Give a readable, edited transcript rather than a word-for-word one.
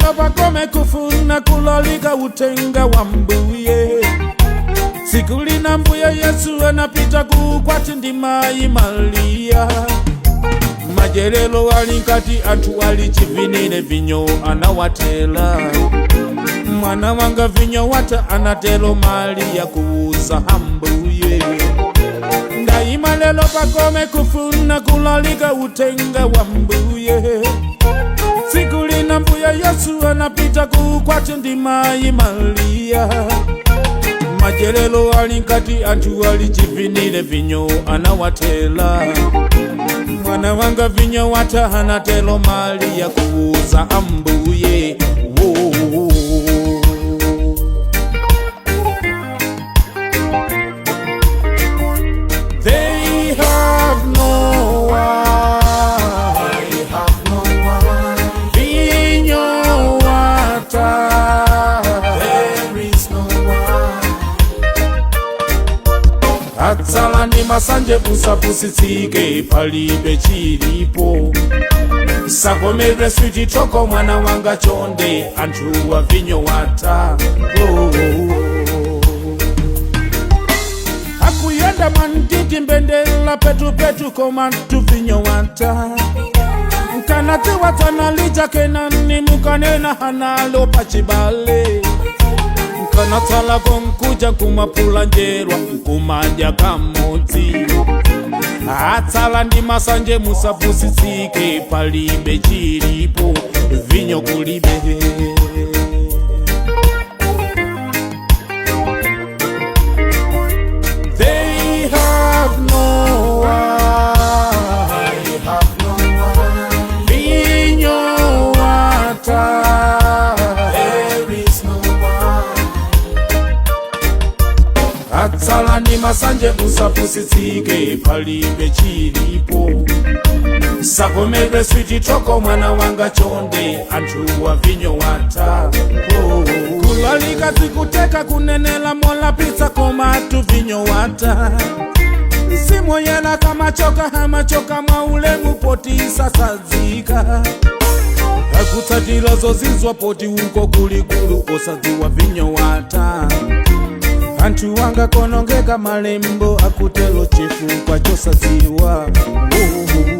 lelo pagome kufuna kulalika utenga wa mbuye. Siku lina mbuye Yesu anapita kukwati ndi mayi Mariya. Majerelo ali nkati, anthu ali chivinire, vinyo anawatela. "Mwana wanga, vinyo wata," anatelo Mariya kuuza ambuye. Ndayima lelo pagome kufuna kulalika utenga wa mbuye. Siku lina mbuye Yesu anapita kukwati ndi mayi Mariya. Majerelo ali nkati, anthu ali chivinire, vinyo anawatela. "Mwana wanga, vinyo wata," anatelo Mariya kuuza ambuye. Wo. They have no wine. They have no wine. Vinyo wata. There is no wine. Atsala ndi masanje, usapusitsike, palibe chilipo. Sakomedwe switi toko, mwana wanga, chonde, anthu wa vinyo wata. Oh. Akuyenda mwantiti, mbendela petupetu, koma vinyo wata. Nkanatiwatsana lija kenani mukanena hanalo pachibale. Nkanatsalako nkuja nkumapula njerwa nkumadya kamodzi. Atsala ndi masanje, musapusitsike, palibe chilipo, vinyo kulibe. They have no wine. They have no wine. Vinyo wata. There is no wine. Atsala ndi masanje, usapusitsike, palibe chilipo. Sakomedwe switi toko, mwana wanga, chonde, anthu wa vinyo wata. Oh. Kulalika zikuteka, kunenela molapitsa, koma tu vinyo wata. Simoyela kamachoka hamachoka mwaulemu poti sasadzika. Akutsatira zozizwa poti uko kulikulu osadziwa vinyo wata. Anthu wanga konongeka, malembo akutelo, chifukwa chosadziwa. Oh.